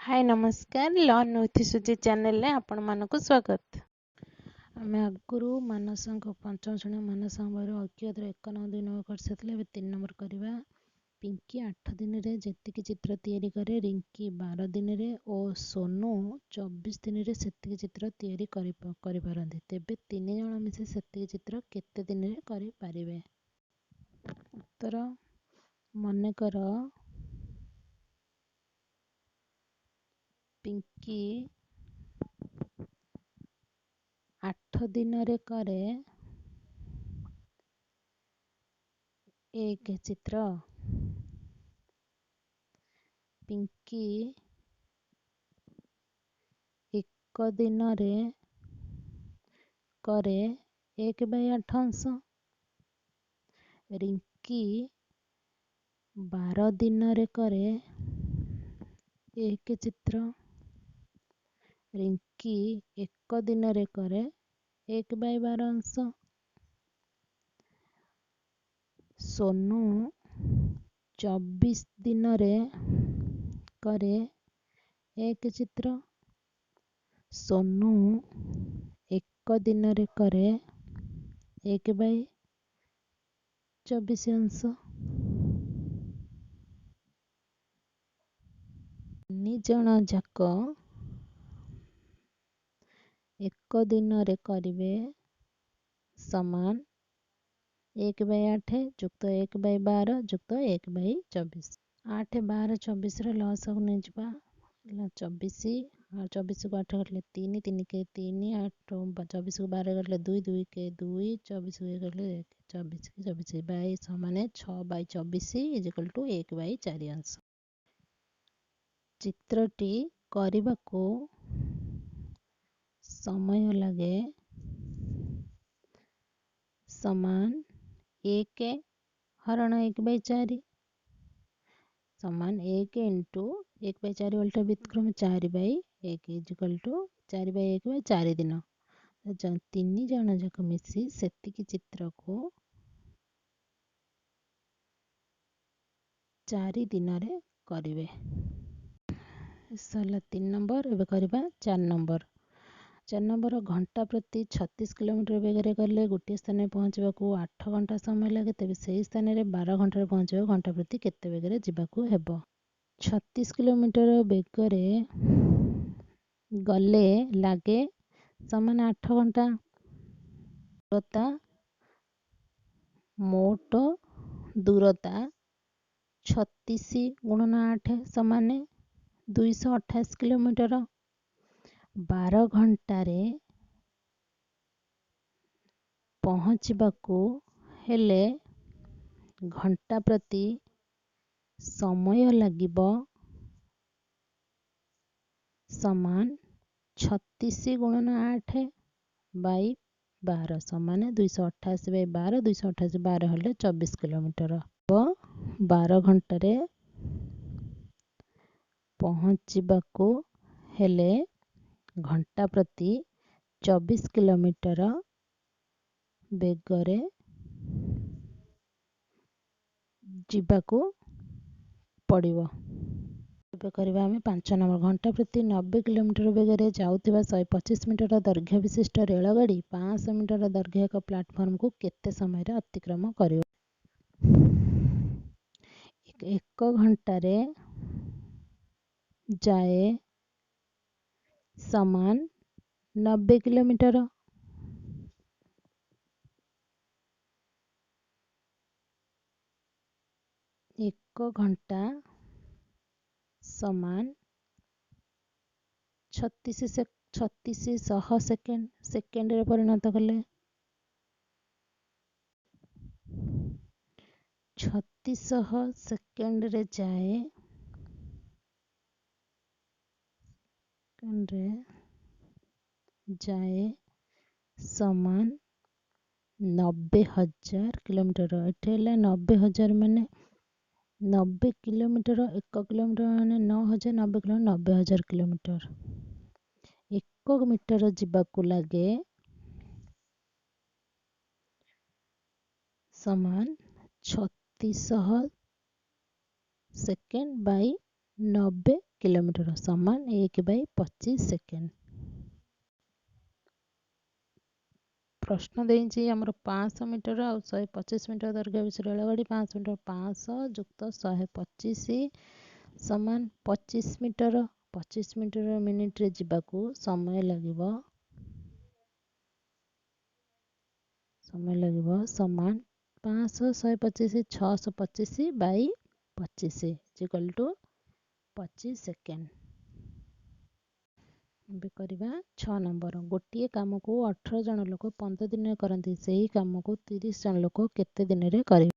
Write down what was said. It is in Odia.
ହାଏ, ନମସ୍କାର। ଲର୍ନ ୱିଥ୍ ସୁଜି ଚ୍ୟାନେଲରେ ଆପଣମାନଙ୍କୁ ସ୍ୱାଗତ। ଆମେ ଆଗରୁ ମାନସଙ୍କ ପଞ୍ଚମ ଶ୍ରେଣୀ ମାନସଙ୍କ ବହିରୁ ଅଜ୍ଞାତର 1 ନମ୍ବର, 2 ନମ୍ବର କରିସାରିଥିଲେ। ଏବେ 3 ନମ୍ବର କରିବା। ପିଙ୍କି 8 ଦିନରେ ଯେତିକି ଚିତ୍ର ତିଆରି କରେ, ରିଙ୍କି 12 ଦିନରେ ଓ ସୋନୁ 24 ଦିନରେ ସେତିକି ଚିତ୍ର ତିଆରି କରିପାରନ୍ତି। ତେବେ 3 ଜଣ ମିଶି ସେତିକି ଚିତ୍ର କେତେ ଦିନରେ କରିପାରିବେ? ଉତ୍ତର, ମନେକର ପିଙ୍କି 8 ଦିନରେ କରେ 1 ଚିତ୍ର। ପିଙ୍କି 1 ଦିନରେ କରେ 1/8 ଅଂଶ। ରିଙ୍କି 12 ଦିନରେ କରେ 1 ଚିତ୍ର। ରିଙ୍କି 1 ଦିନରେ କରେ 1/12 ଅଂଶ। ସୋନୁ 24 ଦିନରେ କରେ 1 ଚିତ୍ର। ସୋନୁ 1 ଦିନରେ କରେ 1/24 ଅଂଶ। 3 ଜଣ ଯାକ 1 ଦିନରେ କରିବେ ସମାନ 1/8 ଯୁକ୍ତ 1/12 ଯୁକ୍ତ 1/24। 8, 12, 24ର ଲସାଗୁ ନେଇଯିବା। ହେଲା 24, ଆଉ 24କୁ 8 କାଟିଲେ 3, 3 କେ 3, 8, 24କୁ 12 କାଟିଲେ 2, 2 କେ 2, 24କୁ 1 କାଟିଲେ 1, 24 କେ 24 ବାଇ ସମାନ 6/24 ଇଜିକାଲ୍ ଟୁ 1/4 ଅଂଶ। ଚିତ୍ରଟି କରିବାକୁ ସମୟ ଲାଗେ ସମାନ 1 ହରଣ 1/4 ସମାନ 1 ଇଣ୍ଟୁ 1/4 ଓଲଟା ବ୍ୟତିକ୍ରମ 4/1 ଇଜିକାଲ୍ ଟୁ 4/1 ବା 4 ଦିନ। 3 ଜଣ ଯାକ ମିଶି ସେତିକି ଚିତ୍ରକୁ 4 ଦିନରେ କରିବେ। ସରିଲା 3 ନମ୍ବର। ଏବେ କରିବା 4 ନମ୍ବର। 4 ନମ୍ବର, ଘଣ୍ଟା ପ୍ରତି 36 କିଲୋମିଟର ବେଗରେ ଗଲେ ଗୋଟିଏ ସ୍ଥାନରେ ପହଞ୍ଚିବାକୁ 8 ଘଣ୍ଟା ସମୟ ଲାଗେ। ତେବେ ସେହି ସ୍ଥାନରେ 12 ଘଣ୍ଟାରେ ପହଞ୍ଚିବାକୁ ଘଣ୍ଟା ପ୍ରତି କେତେ ବେଗରେ ଯିବାକୁ ହେବ? 36 କିଲୋମିଟର ବେଗରେ ଗଲେ ଲାଗେ ସମାନ 8 ଘଣ୍ଟା। ଦୂରତା, ମୋଟ ଦୂରତା 36 ଗୁଣନ 8 ସମାନ 228 କିଲୋମିଟର। 12 ଘଣ୍ଟାରେ ପହଞ୍ଚିବାକୁ ହେଲେ ଘଣ୍ଟା ପ୍ରତି ସମୟ ଲାଗିବ ସମାନ 36 ଗୁଣନ 8 ବାଇ 12 ସମାନ 288 ବାଇ 12, 288 12 ହେଲେ 24 କିଲୋମିଟର। 12 ଘଣ୍ଟାରେ ପହଞ୍ଚିବାକୁ ହେଲେ ଘଣ୍ଟା ପ୍ରତି 24 କିଲୋମିଟର ବେଗରେ ଯିବାକୁ ପଡ଼ିବ। ଏବେ କରିବା ଆମେ 5 ନମ୍ବର। ଘଣ୍ଟା ପ୍ରତି 90 କିଲୋମିଟର ବେଗରେ ଯାଉଥିବା 125 ମିଟର ଦୈର୍ଘ୍ୟ ବିଶିଷ୍ଟ ରେଳଗାଡ଼ି 500 ମିଟର ଦୈର୍ଘ୍ୟ ଏକ ପ୍ଲାଟଫର୍ମକୁ କେତେ ସମୟରେ ଅତିକ୍ରମ କରିବ? 1 ଘଣ୍ଟାରେ ଯାଏ ସମାନ 90 କିଲୋମିଟର। 1 ଘଣ୍ଟା ସମାନ 3600 ସେକେଣ୍ଡ, ସେକେଣ୍ଡରେ ପରିଣତ କଲେ 3600 ସେକେଣ୍ଡରେ ଯାଏ, ସେକେଣ୍ଡରେ ଯାଏ ସମାନ 90,000 କିଲୋମିଟର। ଏଠି ହେଲା 90,000 ମାନେ 90 କିଲୋମିଟର, 1 କିଲୋମିଟର ମାନେ 9,000, 90 କିଲୋମିଟର 90,000 କିଲୋମିଟର। 1 ମିଟର ଯିବାକୁ ଲାଗେ ସମାନ 3600 ସେକେଣ୍ଡ ବାଇ 90 କିଲୋମିଟର ସମାନ 1/25 ସେକେଣ୍ଡ। ପ୍ରଶ୍ନ ଦେଇଛି ଆମର 500 ମିଟର ଆଉ 125 ମିଟର ଦୈର୍ଘ୍ୟ ବିଶିଷ୍ଟ ରେଳଗାଡ଼ି। 500 ମିଟର, 500 ଯୁକ୍ତ 125 ସମାନ 25 ମିଟର। 25 ମିଟର ମିନିଟରେ ଯିବାକୁ ସମୟ ଲାଗିବ, ସମୟ ଲାଗିବ ସମାନ 500 125 625 ବାଇ 25 ଇଜିକାଲ୍ ଟୁ 25 ସେକେଣ୍ଡ। ଏବେ କରିବା 6 ନମ୍ବର। ଗୋଟିଏ କାମକୁ 18 ଜଣ ଲୋକ 15 ଦିନରେ କରନ୍ତି, ସେହି କାମକୁ 30 ଜଣ ଲୋକ କେତେ ଦିନରେ କରିବେ?